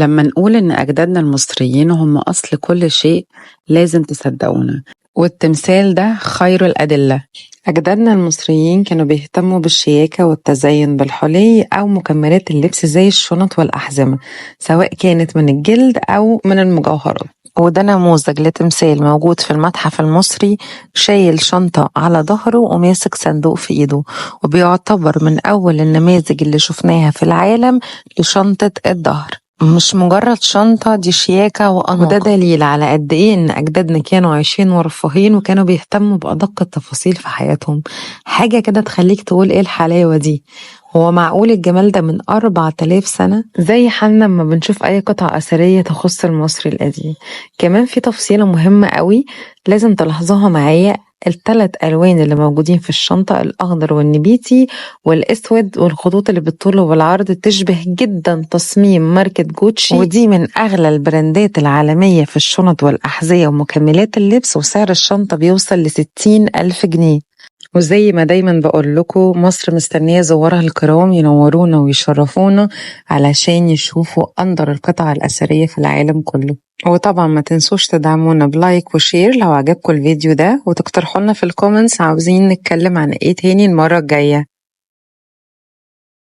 لما نقول إن أجدادنا المصريين هم أصل كل شيء لازم تصدقونا، والتمثال ده خير الأدلة. أجدادنا المصريين كانوا بيهتموا بالشياكة والتزين بالحلي أو مكملات اللبس زي الشنط والأحزمة، سواء كانت من الجلد أو من المجوهرات. وده نموذج لتمثال موجود في المتحف المصري، شايل شنطة على ظهره وماسك صندوق في إيده، وبيعتبر من أول النماذج اللي شفناها في العالم لشنطة الظهر. مش مجرد شنطة، دي شياكة وأناقة. وده دليل على قد إيه إن أجدادنا كانوا عايشين ورفاهين وكانوا بيهتموا بأدق التفاصيل في حياتهم. حاجة كده تخليك تقول إيه الحلاوة دي، هو معقول الجمال ده من 4000 سنة؟ زي حالنا لما بنشوف أي قطعة أثرية تخص المصري القديم. كمان في تفصيلة مهمة قوي لازم تلاحظوها معايا، الثلاث ألوان اللي موجودين في الشنطة، الأخضر والنبيتي والأسود، والخطوط اللي بالطول وبالعرض تشبه جدا تصميم ماركة جوتشي، ودي من أغلى البراندات العالمية في الشنط والأحذية ومكملات اللبس، وسعر الشنطة بيوصل ل60,000 جنيه. وزي ما دايما بقول لكم، مصر مستنية زوارها الكرام ينورونا ويشرفونا علشان يشوفوا أندر القطع الأثرية في العالم كله. وطبعا ما تنسوش تدعمونا ب like و share لو عجبكم الفيديو ده، وتقترحوا لنا في ال comments عاوزين نتكلم عن ايه تاني المرة الجاية.